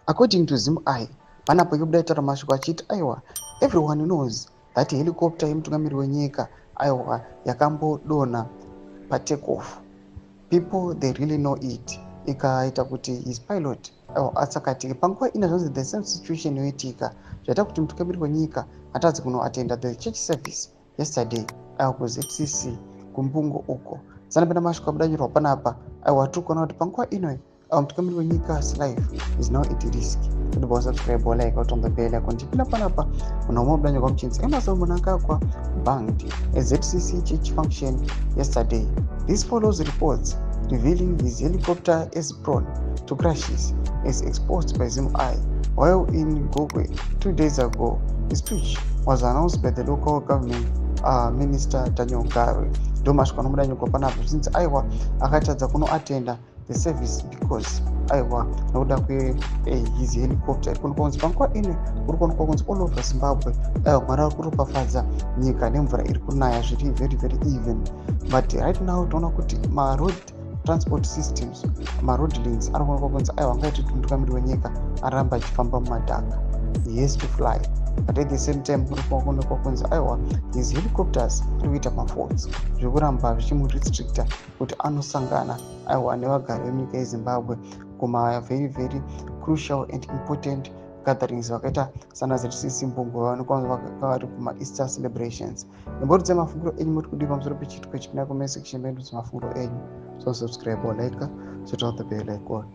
According to ZimEye, panapo ikubuda itaura mashoko achiti aiwa, everyone knows that helicopter yemutungamiri wenyika, aiwa, yakambodonha patake off. People, they really know it. Ikaita kuti his pilot, aiwa, atsakatike. Panguva ino zvanzi the same situation yoitika, zvaita kuti mutungamiri wenyika atadzi kunoatenda the church service yesterday, aiwa, kuZCC kuMbungo uko. Sanapinda mashoko abuda panapa, aiwa, tiri kuona kuti panguva ino mutungamiri wenyika's life is now at risk. Kuti subscribe, like, on the bell icon. Tipinda panapa munhu umwe buda nyorwa muchinzi Emmerson Mnangagwa banged a ZCC church function yesterday. This follows reports revealing his helicopter is prone to crashes, as exposed by ZimEye while in Gokwe 2 days ago. The speech was announced by the local government minister Daniel Garwe. Ndo mashoko anobuda nyorwa panapa zvichinzi aiwa, akatadza kunoatenda the service because, aiwa, nokuda kwehis helicopter. Iri kuonekwa kunzi panguva ino kuri kuonekwa kunzi all over Zimbabwe, aiwa, Mwari ari kuropafadza nyika nemvura iri kunaya zviri very very even. But right now toona kuti maroad transport systems, maroad links ari kuonekwa kunzi, aiwa, angaiti kuti mutungamiri wenyika aramba achifamba mumadhaka. He has to fly, but at the same time kuri kuonekwa kunzi, aiwa, his helicopters ari kuita mafaults, zvekuramba zvichimurestricta kuti anosangana, aiwa, nevagari vemunyika yeZimbabwe kuma very very crucial and important gatherings vakaita sana ZCC Mbungo, vaonekwa vari kumaEaster celebrations. Imborudzai mafungiro enyu, muri kudii pamusoro pechiitiko chipinda comment section medu dzemafungiro enyu. So subscribe or like, so the bell icon.